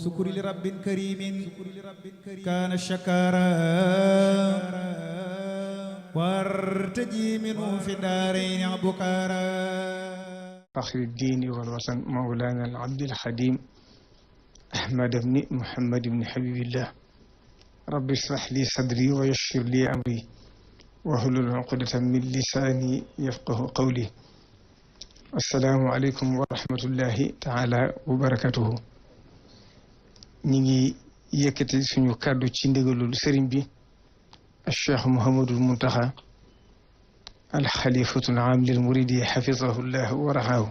سكر لرب كريم كان شكارا وارتجي منه في الدارين بكارا. فخر الدين والوطن مولانا العبد الخديم أحمد بن محمد بن حبيب الله رب اشرح لي صدري ويسر لي أمري واحلل عقدة من لساني يفقه قولي. السلام عليكم ورحمة الله تعالى وبركاته. ñi ngi yëkkati suñu kàddu ci ndigalul sëriñ bi Cheikh Mouhamadul Muntaxa alxalifatul aam lil muridi xafisahullah wa raxaahu.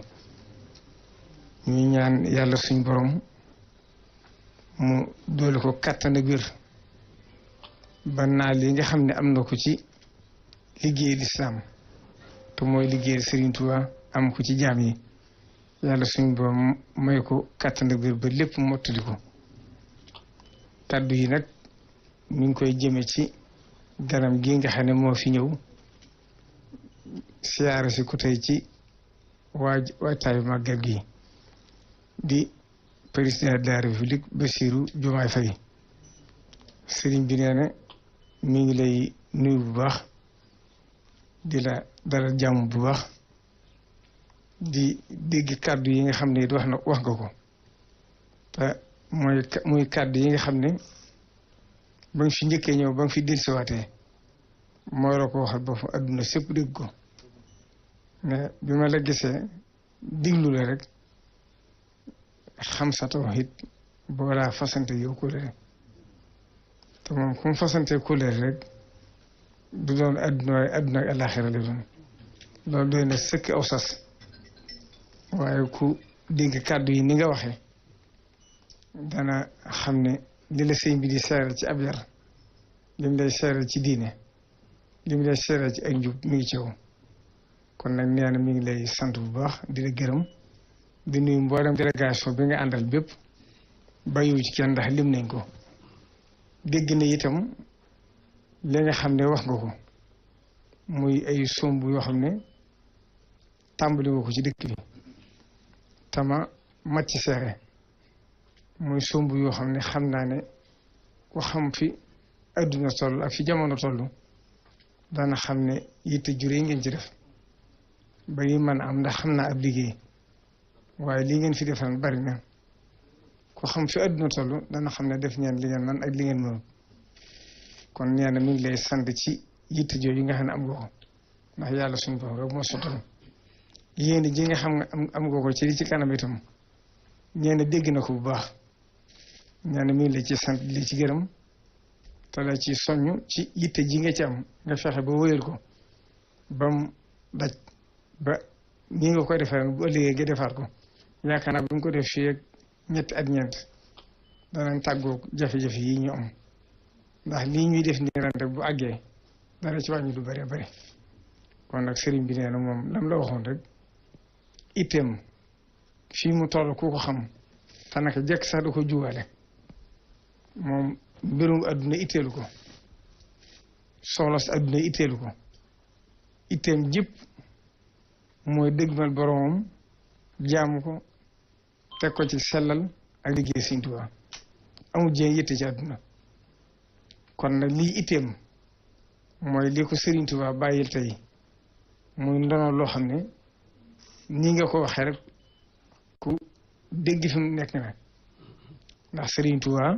ñu ñaan yàlla suñ borom mu doole ko kàttan ak wér ba naa li nga xam ne am na ko ci liggéey lislaam te mooy liggéey Sëriñ Tuubaa am ko ci jaam yi, yàlla suñ borom may ko kàttan ak wér ba lépp mottali ko. kàddu yi nag mi ngi koy jëme ci ganam gi nga xam ne moo fi ñëw siyaare si ku tey ci waajtaayu màggal gi di président de la république Bassirou Diomaye Faye. sëriñ bi nee na mi ngi lay nuyu bu baax di la dalal jàmm bu baax di dégg kàddu yi nga xam ne wax nga ko te muy kàddu yi nga xam ne ba nga fi njëkkee ñëw ba nga fi dellusiwaatee moo la ko waxal ba fa adduna sépp dégg ko mais bi ma la gisee diglu la rek xam sa tawhid boo laa fasante yow kóllëre te moom ku mu fasante kóllëre rek du doon adduna waaye adduna ak àllaaxira la doon. loolu doy na sëkk aw sas waaye ku dégg kàddu yi ni nga waxee dana xam ne li la sëñ bi di seeral ci ab yar, lim lay seeral ci diine, lim lay seeral ci ak njub mi ngi ci yow. kon nag nee na mi ngi lay sant bu baax di la gërëm di nuyu mboolem délégation bi nga àndal bépp bàyyiwu ci kenn ndax lim nañ ko. dégg na itam li nga xam ne wax nga ko muy ay somb yoo xam ne tàmbali nga ko ci dëkk bi tama mat ci seere muy somb yoo xam ne xam naa ne ku xam fi adduna toll ak fi jamono toll dana xam ne yitte juree ngeen ci def ba yi mën a am ndax xam naa ab liggéey waaye li ngeen fi defal bari na. ku xam fi adduna toll dana xam ne def ngeen li ngeen man ak li ngeen mënul. kon nee na mi ngi lay sant ci yitte jooju yi nga xam ne am nga ko ndax yàlla suñu borom rek moo sottal yéen ji nga xam nga am nga ko ci li ci kanam itam ñeena dégg na ko bu baax. nee na mi ngi la ci sant li ci gërëm te la ci soññ ci yitte ji nga ci am nga fexe ba wéyal ko ba mu daj ba nii nga koy defee bu ëllëgee nga defaat ko. yaakaar naa bu ñu ko def fii ak ñetti at ñeent danañ tàggoo jafe-jafe yi ñu am ndax lii ñuy def nii ren rek bu àggee dara ci wàññi du bëree bëri. kon nag sëriñ bi nee na moom lam la waxoon rek itteem fii mu toll ku ko xam te naka jekk sax du ko juwaale moom mbirum adduna itteelu ko, soxla si adduna itteelu ko. itteem jëpp mooy dëgmal boromam jaamu ko teg ko ci sellal ak liggéey Sëriñ Tuubaa amul jéem yitte ci àdduna. kon nag lii itteem mooy li ko Sëriñ Tuubaa bàyyil tey muy ndono loo xam ne nii nga ko waxee rek ku dégg fi mu nekk na ndax Sëriñ Tuubaa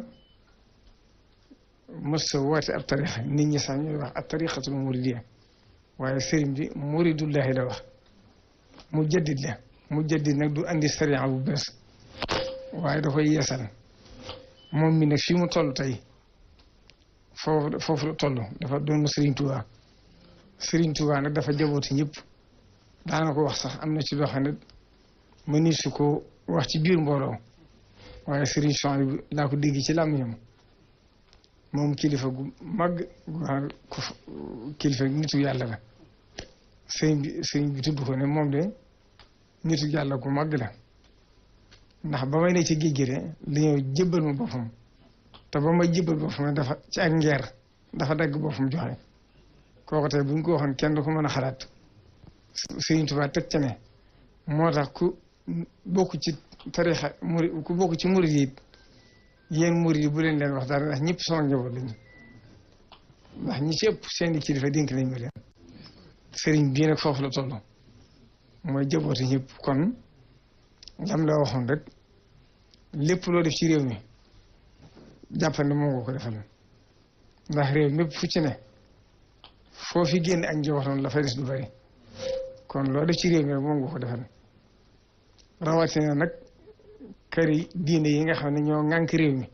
mos sa woote ab tarixa nit ñi sax ñuy wax ab tarixatul muridiyya waaye sëriñ bi muridullahi la wax mu jaddid la. mu jaddid nag du andi sariya bu bees waaye da koy yeesal. moom mi nag fii mu toll tey foofu la toll dafa doon Sëriñ Tuubaa. Sëriñ Tuubaa nag dafa jabooti ñëpp daana ko wax sax am na ci loo xam ne mëni su ko wax ci biir mbooloo waaye Sëriñ Souhaïbou laa ko dégg ci làmmiñam moom kilifa gu mag gu kilifa nitu yàlla la. sëriñ bi tudd ko ne moom de nitu yàlla gu mag la ndax ba may ne ci géej gi de li ñëw jébbal ma boppam te ba may jébbal boppam dafa ci ak ngeer dafa dagg boppam joxe. kooku tey bu ñu ko waxoon kenn du ko mën a xalaat. Sëriñ Tuubaa teg ca ne moo tax ku bokk ci tarixa murid ku bokk ci murid yi yéen murid yi bu leen wax dara ndax ñëpp sama njaboot lañu ndax ñi ci ëpp seen i kilifa dénk nañ ma leen sëriñ bii nag foofu la toll mooy jabooti ñëpp kon lam la waxoon rek lépp loo def ci réew mi jàppal ne moo nga ko defal ndax réew mépp fu ci ne foo fi génn ak njabootam la fay des du bari kon loo def ci réew mi rek moo nga ko defal rawatina nag këri diine yi nga xam ne ñoo ŋànk réew mi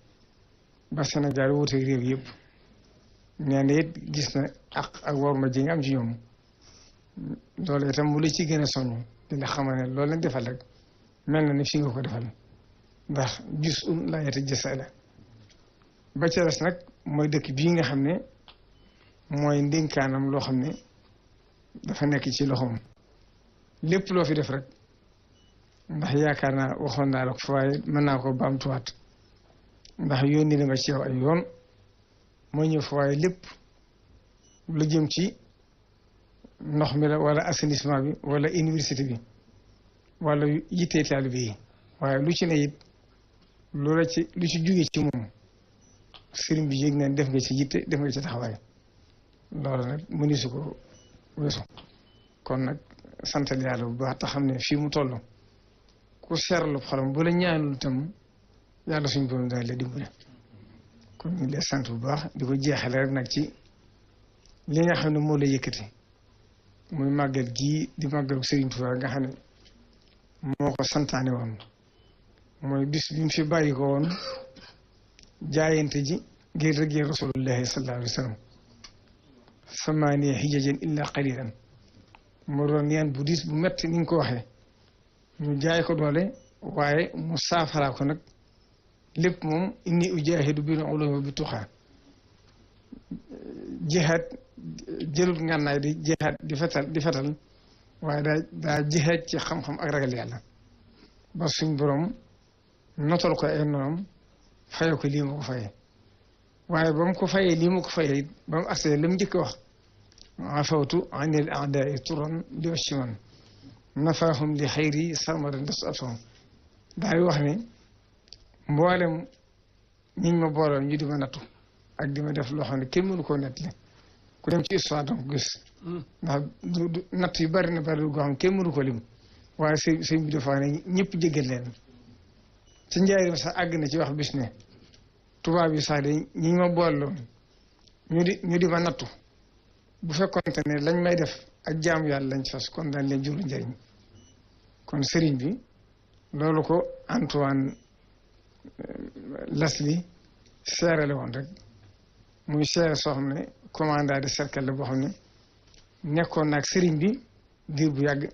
ba Sénégal wuute réew yëpp nee na it gis na ak worma ji nga am ci ñoom loolu itam mu la ci gën a soññ dina xamal ne loolu lañ defal rek mel na ni fi nga ko defal ndax gis laa yata jësa la ba ca des nag mooy dëkk bii nga xam ne mooy ndénkaanam loo xam ne dafa nekk ci loxoom lépp loo fi def rek ndax yaakaar naa waxoon naa la ko fa waaye mën naa ko baamtuwaat ndax yónni na ma ci yow ay yoon mooy ñëw fa waaye lépp lu jëm ci ndox mi la wala assainissement bi wala université bi wala yittee taalibe yi waaye lu ci ne it lu ci jóge ci moom sëriñ bi yëg na def nga ci yitte def nga ci taxawaay loolu nag mënisu ko weesu kon nag santal yàlla bu baax te xam ne fii mu toll ku seerlu xolam bu la ñaanul itam yàlla suñ borom daal la dimbale kon ñu ngi lay sant bu baax di ko jeexale rek nag ci li nga xam ne moo la yëkkati muy màggal gii di màggalu Sëriñ Tuubaa nga xam ne moo ko santaane woon mooy bis bi mu fi bàyyi ko woon jaayante ji ngir rëggee rasulullahi sallallahu alayhi wa sallam samaaniya hijajan illa qalilan moo doon yaan bu diis bu metti ni nga ko waxee ñu jaay ko doole waaye mu saafara ko nag lépp moom inni ujaahidu bil ulumi bi tuxaa jihaad jëlut ngànnaay di jihaad di fetal waaye daa jihaad ci xam-xam ak ragal yàlla ba suñ borom notal ko ay noonam faye ko lii ma ko fayee waaye ba mu ko fayee lii ma ko fayee it ba mu agsee la mu njëkk wax afawtu anil a'daai turan li wacci man nafaahum li xayri sarmadan des atom daay wax ne mboolem ñiñ ma booloon ñu di ma nattu ak di ma def loo xam ne kenn mënu koo nettali ku dem ci histoire danga ko gis ndax natt yu bari na bari goo xam kenn mënu ko lim waaye sëñ bi dafa ne ñëpp jéggal leen ci njaay sax àgg na ci wax bis ne tubaab yi sax de ñi ma booloon ñu di ma nattu bu fekkonte ne lañ may def ak jaamu yàlla lañ fas kon daan leen juru njëriñ kon sëriñ bi loolu ko Antoine Leslie seerale woon rek muy seere soo xam ne commandant de cercle la boo xam ne nekkoon naag sëriñ bi diir bu yàgg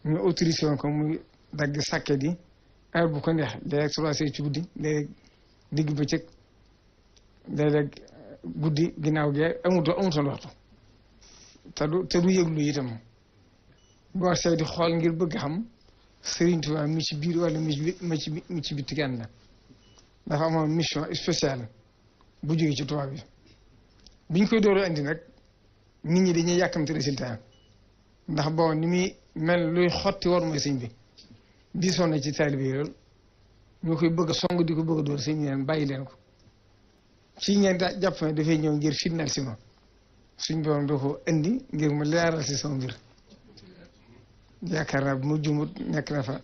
ñu autorisé woon ko muy dagg sàkket yi heure bu ko neex léeg-léeg 3 heures ci guddi léeg-léeg digg bëccëg léeg-léeg guddi ginnaaw gi amutoon waxtu te du yëglu itam boo see di xool ngir bëgg xam Sëriñ Tuubaa mi ci biir wala mi ci bitti kenn la dafa amoon mission spéciale bu jógee ci tubaab bi biñ koy door a indi nag nit ñi dañuy yàkkamte résultat ndax bon ni muy mel luy xotti war mooy sëñ bi diisoon na ci taalibe yi loolu ñoo koy bëgg a song di ko bëgg a door sëñ bi leen bàyyi leen ko ci ngeen jàpp ne dafay ñëw ngir fitnaal si ma suñ borom doo ko indi ngir mu leeral si sama mbir yaakaar naa bu ma jumut nekk na fa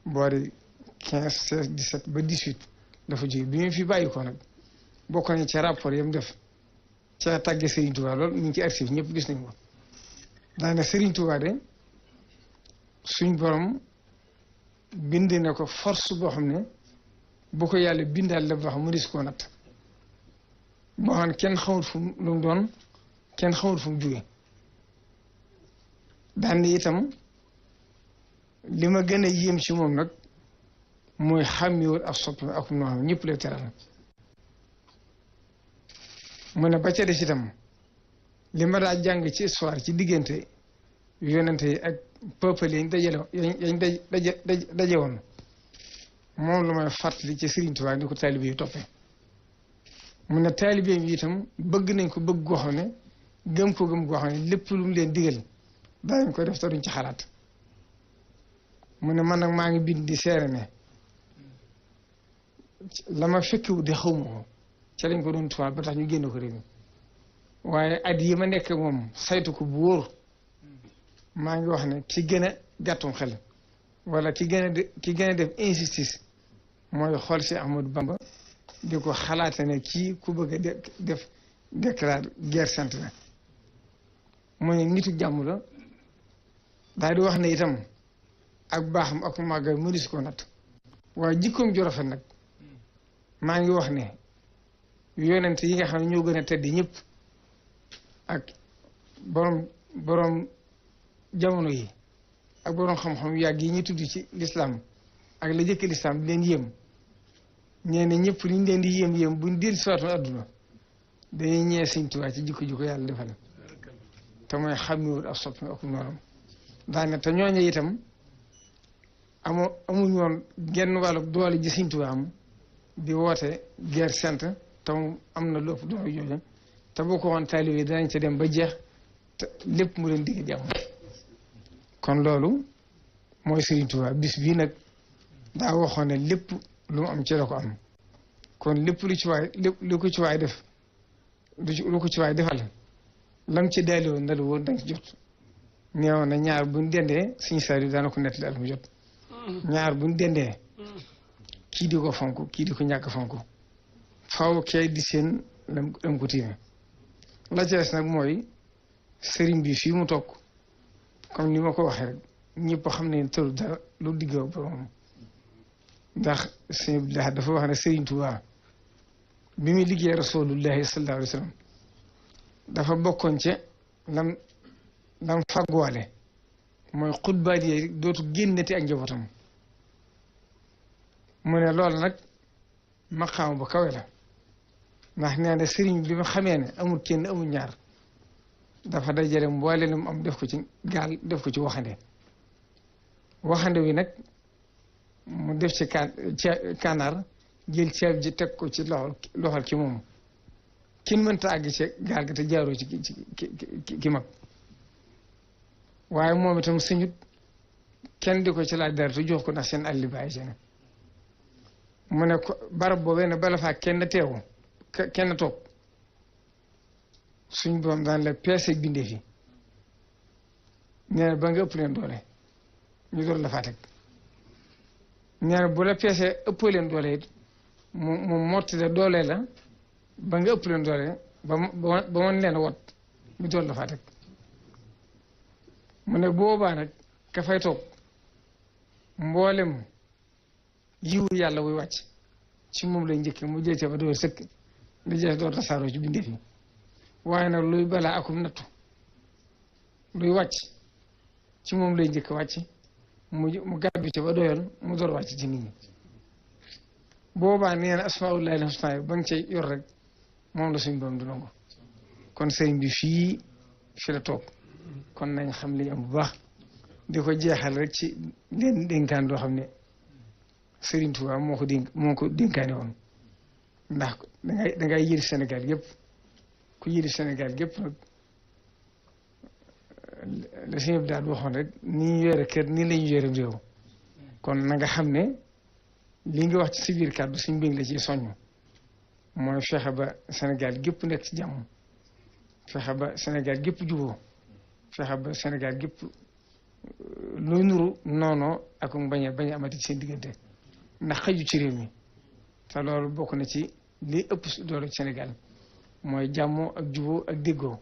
boori 15 16 17 ba 18 dafa jóge bi mu fi bàyyi ko nag bokk nañ ca rapport yam def ca tàgge Serigne Touba loolu mu ngi ci archive ñëpp gis nañ ko daane Serigne Touba de suñ borom bind na ko force boo xam ne bu ko yàlla bindaal la boo xam mu dis koo natt boo xam ne kenn xamul fu mu lu mu doon kenn xamul fu mu jóge daan itam li ma gën a yéem ci moom nag mooy xàmmiwul ak soppi ak noo xam ñëpp lay teral mu ne ba ca des itam li ma daa jàng ci histoire ci diggante yonente yi ak peuple yi yañ daje woon moom lu may fàttali ci Serigne Touba ni ko taalibe yi toppee mu ne taalibe yi itam bëgg nañ ko bëgg goo xam ne gëm ko gëm goo xam ne lépp lu mu leen digal daañu ko def te duñ ci xalaat mu ne man nag maa ngi bind di seere ne la ma fekkiwu di xawma ko ca lañ ko doon tuwaat ba tax ñu génn ko réew mi waaye at yi ma nekk moom saytu ko bu wóor maa ngi wax ne ki gën a gàttum xel wala ki gën a def injustice mooy xool si Ahmadou Bamba di ko xalaate ne kii ku bëgg a def déclare guerre sainte la mu ne nitu jàmm la daal di wax ne itam ak baaxam ak màggal mënees ko natt waaye jikkoom ju rafet nag maa ngi wax ne yonent yi nga xam ne ñoo gën a tedd ñëpp ak borom jamono yi ak borom xam-xam yàgg yi ñu tudd ci lislaam ak la jëkk lislaam di leen yéem ñee ne ñëpp liñ leen di yéem buñ dil siwaatoon adduna dañuy ñee Sëñ Tuubaa ci jikko yàlla defal te mooy xàmmiwul ak soppi ak noonam daane te ñooñu itam amuñ woon genn wàllu doole ji Sëñ Tuubaa am di woote guerre sainte te am na lépp doole jooju te boo ko woon taalibe yi danañ ca dem ba jeex te lépp mu leen digg jàmm kon loolu mooy Sëriñ Tuubaa bis bii nag daa waxoon ne lépp lu mu am ci la ko am kon lépp lu ko ci waay def lu ko ci waay defal lam ci daali woon na la woon danga ci jot neewoon na ñaar buñ dendee suñu saar yi daana ko nettali at mu jot ñaar buñ dendee kii di ko fonk kii di ko ñàkk fonk faw kay di seen lam ko tiime la ci des nag mooy sëriñ bi fii mu toog comme ni ma ko waxee rek ñëpp xam ne tëru dara lu diggoo borom ndax sëñ bi dafa wax ne Sëriñ Tuubaa bi muy liggéey rasulullahi sallallahu alayhi wa sallam dafa bokkoon ci lam fagguwaale mooy xutbaat yi dootu génnati ak njabootam mu ne loolu nag maqaam bu kawe la ndax nee na sëriñ bi ma xamee ne amul kenn amul ñaar dafa dajale mboole lu mu am def ko ci gaal def ko ci waxande wi nag mu def ci kanaar jël ceeb ji teg ko ci loxol ki moom kin mënta àgg ci gaal gi te jaaroo ci ki mag waaye moom itam sëñut kenn di ko ci laaj dara te jox ko ndax seen àlli bàyyi ci ne mu ne ko barab boobee ne bala faa kenn teewu kenn toog suñ boom daan la peese bindee fi nee na ba nga ëpp leen doole ñu door la faa teg nee na bu la peesee ëppoo leen doole it mu mottile doole la ba nga ëpp leen doole ba mën leen wot ñu door la faa teg mu ne boobaa nag ka fay toog mboolem yiwu yàlla wuy wàcc ci moom lay njëkk mu jëcce ba door sëkk li jeex door tasaaroo ci bindee fi waaye nag luy balaa akum nattu luy wàcc ci moom lay njëkk wàcc mu gàddu ci ba doyoon mu door wàcc ci nit ñi boobaa nee na asmaullahi l-husna ba nga cay yor rek moom la suñ borom du nangu kon sëriñ bi fi la toog kon nañ xam li ñu am bu baax di ko jeexal rek ci leen dénkaan doo xam ne Sëriñ Tuubaa moo ko dénkaane woon ndax dangay yëri Sénégal yëpp ku yëri Sénégal yëpp nag la sëñ bi daal waxoon rek ni ñu yore kër nii la ñu yore réew kon na nga xam ne li nga wax ci si biir kàddu suñ mbéng la ci soññ mooy fexe ba Sénégal gépp nekk ci jàmm fexe ba Sénégal gépp juboo fexe ba Sénégal gépp lu nuru noonoo ak bañ a amati ci seen diggante ndax xaju ci réew mi te loolu bokk na ci li ëpp doole ci Sénégal mooy jàmmoo ak juboo ak déggoo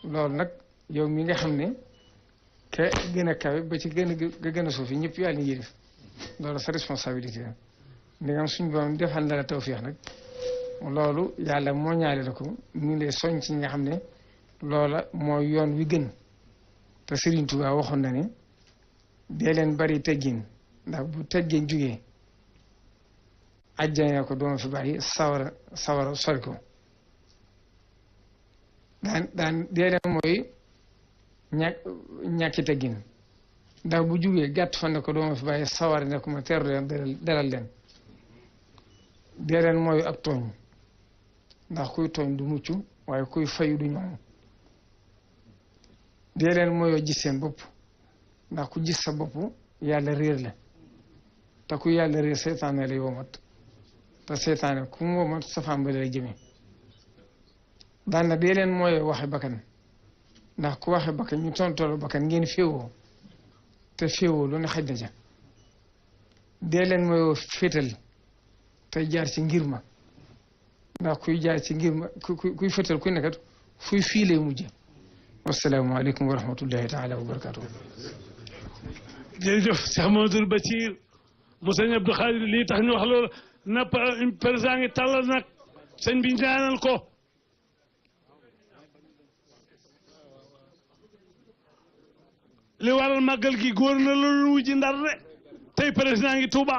loolu nag yow mi nga xam ne ke gën a kawe ba ci gën a suufi ñëpp yàlla ni yërif loolu sa responsabilité la ndegam suñ borom defal na la tawfeex nag loolu yàlla moo ñaale la ko ñu ngi lay soñ ci ñi nga xam ne loola mooy yoon wi gën te Serigne Touba waxoon na ne dee leen bari teggin ndax bu teggin jugee ajjana ko dooma fi bàyyi sawara sori ko daan dee leen mooy ñàkki teggin ndax bu jugee gàtt fan ne ko dooma fi bàyyi sawara ne ko ma teeru leen dalal leen dee leen mooy ak tooñ ndax kuy tooñ du mucc waaye kuy fayu du ñoom dee leen mooyoo gis seen bopp ndax ku gis sa bopp yàlla réer la te ku yàlla réer seytaane lay womat te seytaane ku mu woo safaan ba lay jëmee daan na dee leen mooy waxe bakkan ndax ku waxe bakkan ñu tontoolu bakkan ngeen féewoo te féewoo lu ne xaj na ca dee leen mooy féetal te jaar ci ngir ma ndax kuy jaar ci ngir ma kuy féetal kuy nekkat fuy fii lay mujje wasalaamaaleykum wa rahmatullahi taala wa barakatuh jërëjëf Cheikh Mamadou Bachir mu sëñ Abdou Khadir lii tax ñu wax loolu na président ngi tàllal nag sëñ bi ñaanal ko li waral màggal gi góor na loolu wujji Ndar de tey président ngi Touba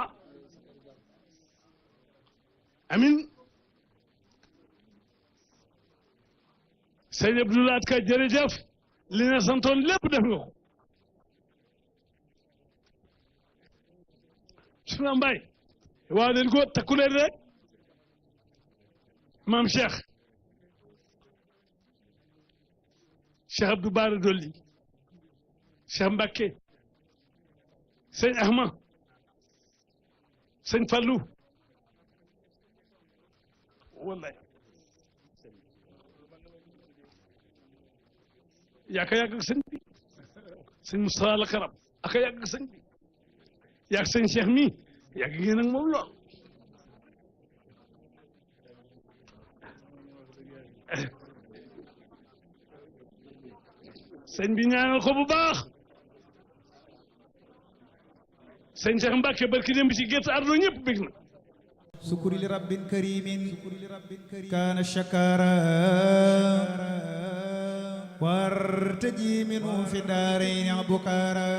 amin sëñ Abdou Lahad Ka jërëjëf li na santoon lépp def nga ko suna mbay waaw leen ko takku leen rek maam Cheikh Abdou Bara Dolli Cheikh Mbacké sëñ Ahma sëñ Fallou wallahi yaa ka yàgg ak sëñ bi sëñ Moustapha la Karam aka yàgg ak sëñ bi yàgg sëñ Cheikh mi yàgg ngeen ak moom lool sëñ bi ñaanal ko bu baax sëñ Cheikh Mbacké barki dem bi ci gerte ardo ñëpp bég na sukuri li rabbin karimin kaana shakara wartaji minhu fi daarayni abukara